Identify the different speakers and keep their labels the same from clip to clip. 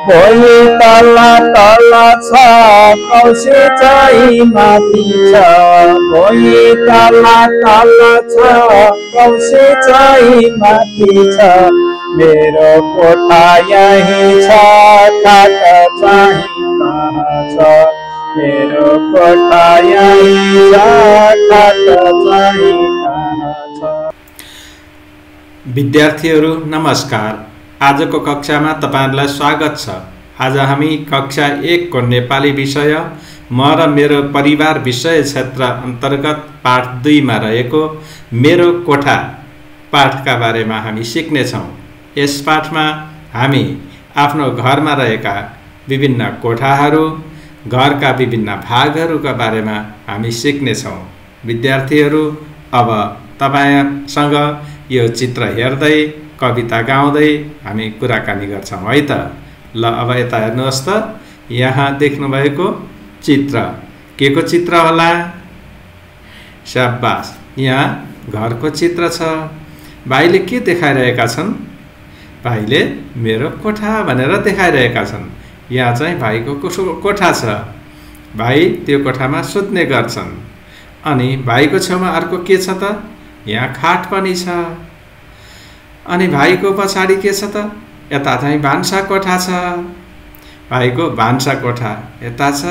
Speaker 1: भोलि तल तल छ कौसी चाहिँ माथि छ भोलि तल तल छ कौसी चाहिँ माथि छ मेरो कोठा यही छ खाट चाहिँ कहाँ छ मेरो कोठा यही छ खाट चाहिँ कहाँ छ।
Speaker 2: विद्यार्थीहरू नमस्कार। आजको कक्षामा तपाईहरुलाई स्वागत छ। आज हामी कक्षा 1 को नेपाली विषय म र मेरो परिवार विषय क्षेत्र अन्तर्गत पाठ 2 मा रहेको मेरो कोठा पाठका बारेमा हामी सिक्ने छौं। यस पाठमा हामी आफ्नो घरमा रहेका विभिन्न कोठाहरू, घरका विभिन्न भागहरूका बारेमा हामी सिक्ने छौं। विद्यार्थीहरू अब तपाईसँग यो चित्र हेर्दै कविता गाउँदै हामी कुराकानी गर्छौं है त। ल अब यता हेर्नुहोस् त, यहाँ देख्नु भएको चित्र के को चित्र होला? शाबास, यहाँ घरको चित्र छ। भाइले के देखाइरहेका छन्? भाइले मेरो कोठा भनेर देखाइरहेका छन्। यहाँ चाहिँ भाइको कोठा छ। भाइ त्यो कोठामा सुत्ने गर्छन्। अनि भाइको छेउमा अर्को के छ त? यहाँ खाट पनि छ। अनि भाइको पछाडि के छ त? यता चाहिँ भान्सा कोठा छ। भाइको भान्सा कोठा यता छ,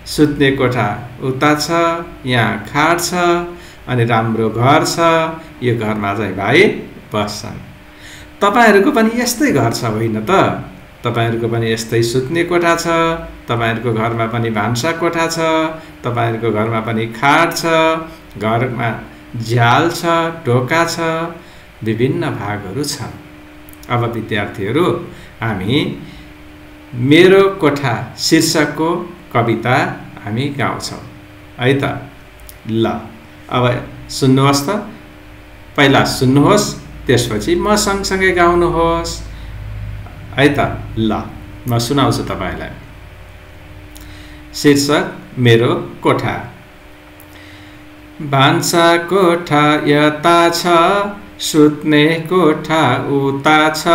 Speaker 2: सुत्ने कोठा उता छ, यहाँ खाट छ अनि राम्रो घर छ। यो घरमा चाहिँ भाइ बस्छन्। तपाईहरुको पनि यस्तै घर छ होइन त? तपाईहरुको पनि यस्तै सुत्ने कोठा छ, तपाईहरुको घरमा पनि भान्सा कोठा छ, तपाईहरुको घरमा पनि खाट छ, घरमा झ्याल छ, ढोका छ, विभिन्न भागहरू छन्। अब विद्यार्थीहरू हामी मेरो कोठा शीर्षकको कविता हामी गाउँछौं है त। ल अब सुन्नुहोस् त, पहिला सुन्नुहोस् त्यसपछि म सँगसँगै गाउनुहोस् है त। ल म सुनाउँछु तपाईलाई। शीर्षक मेरो कोठा। भान्सा कोठा यता छ, सुत्ने कोठा उता छ।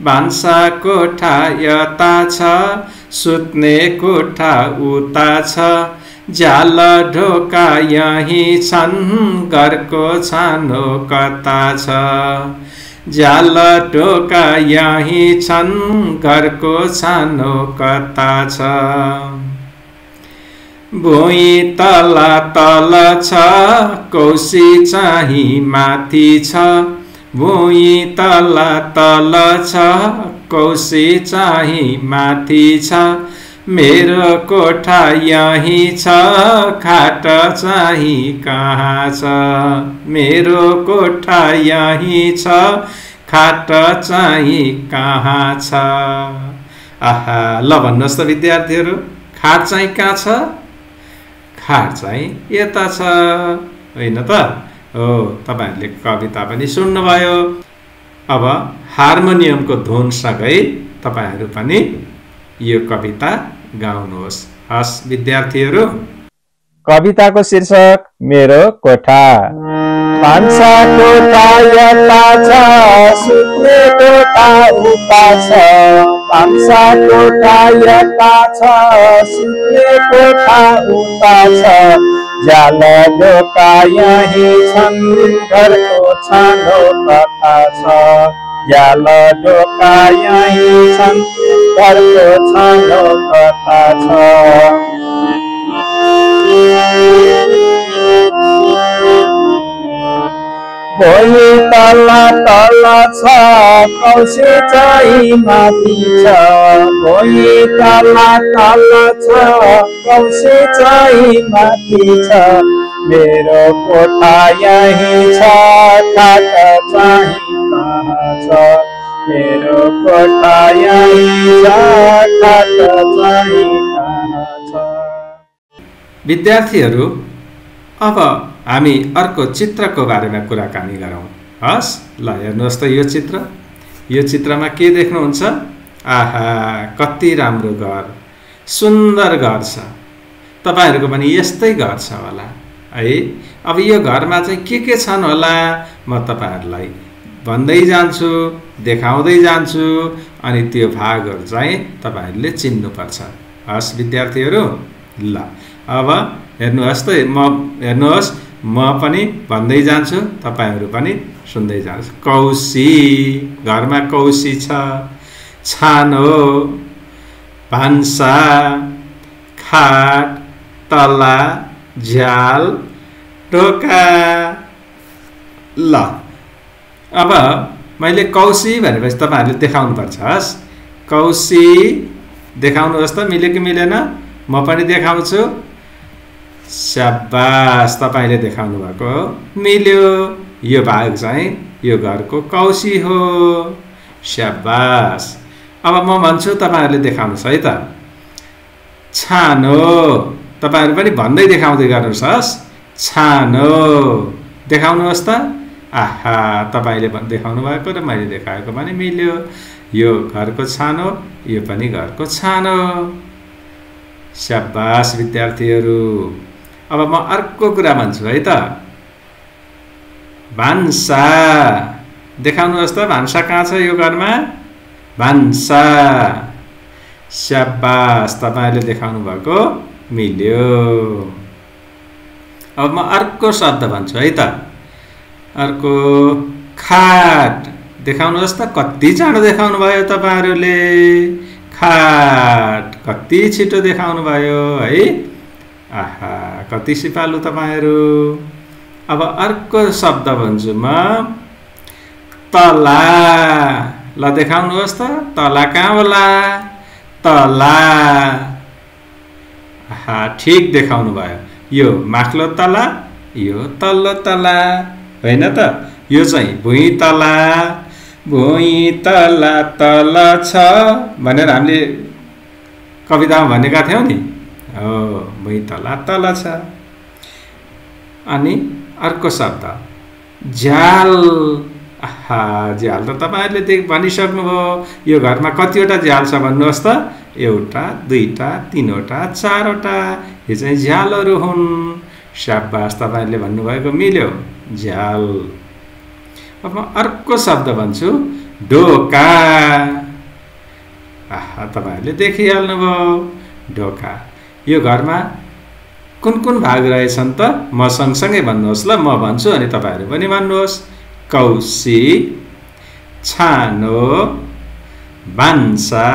Speaker 2: भान्सा कोठा यता छ, सुत्ने कोठा उता छ। झ्याल ढोका यही छन्, घरको छानो कता छ। झ्याल ढोका यही छन्, घरको छानो कता छ। भुइँ तल तल छ, कौसी चाहिँ माथि छ। भुइँ तल तल छ, कौसी चाहिँ माथि छ। मेरो कोठा यही छ, खाट चाहिँ कहाँ छ। मेरो कोठा यही छ, खाट चाहिँ कहाँ छ। आहा, ल भन्नुहोस् त विद्यार्थीहरू, खाट चाहिँ कहाँ छ? खाट चाहिँ यता छ होइन त? हो, तपाईहरुले कविता पनि सुन्नुभयो। अब हार्मोनियमको धुनसँगै तपाईहरु पनि यो कविता गाउनुहोस्। हस् विद्यार्थीहरू,
Speaker 1: कविताको शीर्षक मेरो कोठा। भान्सा कोठा यता छ, सुत्ने कोठा उता छ। भान्सा कोठा यता छ, सुत्ने कोठा उता छ। झ्याल ढोका यही छन्, घरको छानो कता छ। झ्याल ढोका यही छन्, घरको छानो कता छ। भोलि तल तल छ, कौसी चाहिँ माथि छ। भोलि तल तल छ, कौसी चाहिँ माथि छ। मेरो कोठा यही छ, खाट चाहिँ कहाँ छ। मेरो कोठा यही छ, खाट चाहिँ कहाँ छ।
Speaker 2: विद्यार्थीहरू अब हामी अर्को चित्रको बारेमा कुराकानी गरौँ। हस्, ल हेर्नुहोस् त यो चित्र। यो चित्रमा के देख्नुहुन्छ? आहा, कति राम्रो घर, सुन्दर घर छ। तपाईहरुको पनि यस्तै घर छ होला है। अब यो घरमा चाहिँ के छन् होला म तपाईहरुलाई भन्दै जान्छु, देखाउँदै जान्छु, अनि त्यो भागहरू चाहिँ तपाईहरूले चिन्नुपर्छ। हस् विद्यार्थीहरू, ल अब हेर्नुहोस् त, हेर्नुहोस् म पनि भन्दै जान्छु, तपाईहरू पनि सुन्दै जानुहोस्। कौसी, घरमा कौसी छ, छानो, भान्सा, खाट, तला, झ्याल, ढोका। ल अब मैले कौसी भनेपछि तपाईहरूले देखाउनुपर्छ। हस् कौसी देखाउनुहोस् त, मिल्यो कि मिलेन? म पनि देखाउँछु। स्याबास, तपाईले देखाउनु भएको मिल्यो। यो भाग चाहिँ यो घरको कौसी हो। स्याबास। अब म भन्छु, तपाईहरूले देखाउनुहोस् है त। छानो, तपाईहरू पनि भन्दै देखाउँदै गर्नुहोस्। हस् छानो देखाउनुहोस् त। आहा, तपाईले देखाउनु भएको र मैले देखाएको पनि मिल्यो। यो घरको छानो, यो पनि घरको छानो। स्याबास विद्यार्थीहरू। अब म अर्को कुरा भन्छु है त। भान्सा देखाउनुहोस् त, भान्सा कहाँ छ यो घरमा? भान्सा। स्याबास, तपाईले देखाउनु भएको मिल्यो। अब म अर्को शब्द भन्छु है त। अर्को खाट देखाउनुहोस् त। कति चाँडो देखाउनु भयो तपाईहरूले। खाट कति छिटो देखाउनु भयो है। आहा, कति सिपालु तपाईहरू। अब अर्को शब्द भन्छु म। तला। ल देखाउनुहोस् त, तला कहाँ होला? तला। आहा, ठिक देखाउनु भयो। यो माथिल्लो तला, यो तल्लो तला होइन त? यो चाहिँ भुइँ तला। भुइँ तला तल छ भनेर हामीले कवितामा भनेका थियौँ नि। हो, भुइँ तला तल छ। अनि अर्को शब्द झ्याल। आहा, झ्याल त तपाईहरूले भनिसक्नुभयो। यो घरमा कतिवटा झ्याल छ भन्नुहोस् त? एउटा, दुईटा, तीनवटा, चारवटा। यो चाहिँ झ्यालहरू हुन्। स्याबास, तपाईहरूले भन्नुभएको मिल्यो। झ्याल। अब म अर्को शब्द भन्छु। ढोका। आहा, तपाईहरूले देखिहाल्नुभयो। ढोका। यो घरमा कुन कुन भाग रहेछन् त? म सँगसँगै भन्नुहोस् ल। म भन्छु अनि तपाईहरू पनि भन्नुहोस्। कौसी, छानो, भान्सा,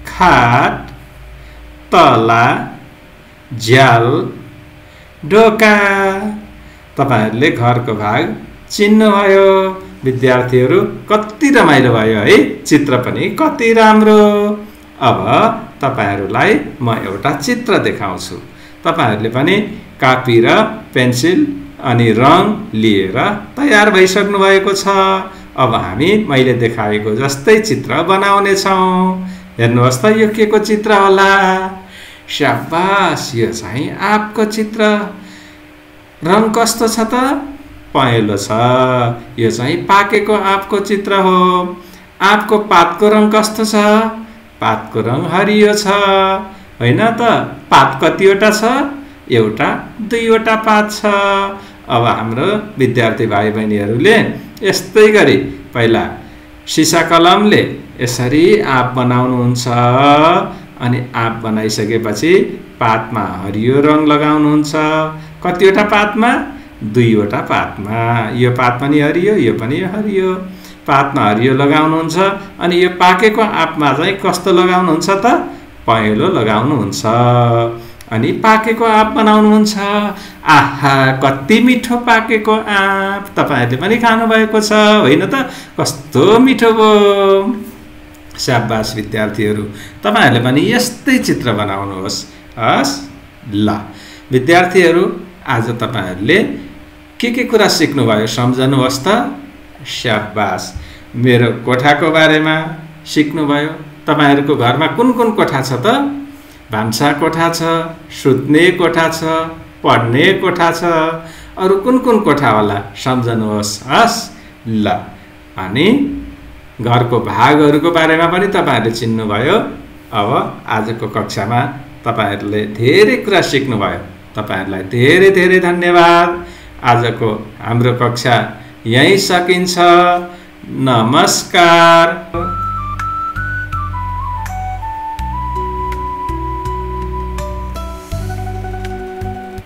Speaker 2: खाट, तला, झ्याल, ढोका। तपाईहरूले घरको भाग चिन्नुभयो। विद्यार्थीहरू कति रमाइलो भयो है। चित्र पनि कति राम्रो। अब तपाईहरूलाई म एउटा चित्र देखाउँछु। तपाईहरूले पनि कापी र पेन्सिल अनि रङ लिएर तयार भइसक्नु भएको छ। अब हामी मैले देखाएको जस्तै चित्र बनाउने छौँ। हेर्नुहोस् त, यो के को चित्र होला? स्याबास, यो चाहिँ आँपको चित्र। रङ कस्तो छ त? पहेँलो छ। यो चाहिँ पाकेको आँपको चित्र हो। आँपको पातको रङ कस्तो छ? पातको रङ हरियो छ होइन त? पात कतिवटा छ? एउटा, दुईवटा पात छ। अब हाम्रो विद्यार्थी भाइ बहिनीहरूले यस्तै गरी पहिला सिसा कलमले यसरी आँप बनाउनुहुन्छ। अनि आँप बनाइसकेपछि पातमा हरियो रङ लगाउनुहुन्छ। कतिवटा पातमा? दुईवटा पातमा। यो पात पनि हरियो, यो पनि हरियो। पातमा हरियो लगाउनुहुन्छ। अनि यो पाकेको आँपमा चाहिँ कस्तो लगाउनुहुन्छ त? पहेँलो लगाउनुहुन्छ। अनि पाकेको आँप बनाउनुहुन्छ। आहा, कति मिठो पाकेको आँप। तपाईहरूले पनि खानुभएको छ होइन त? कस्तो मिठो भयो। स्याबास विद्यार्थीहरू, तपाईहरूले पनि यस्तै चित्र बनाउनुहोस्। हस् ल विद्यार्थीहरू, आज तपाईहरूले के कुरा सिक्नुभयो सम्झनुहोस् त। स्याबास, मेरो कोठाको बारेमा सिक्नुभयो। तपाईहरूको घरमा कुन कुन कोठा छ त? भान्सा कोठा छ, सुत्ने कोठा छ, पढ्ने कोठा छ। अरू कुन कुन कोठा होला सम्झनुहोस्। हस् ल, अनि घरको भागहरूको बारेमा पनि तपाईहरूले चिन्नुभयो। अब आजको कक्षामा तपाईहरूले धेरै कुरा सिक्नुभयो। तपाईहरूलाई धेरै धेरै धन्यवाद। आजको हाम्रो कक्षा यही सकिन्छ। नमस्कार।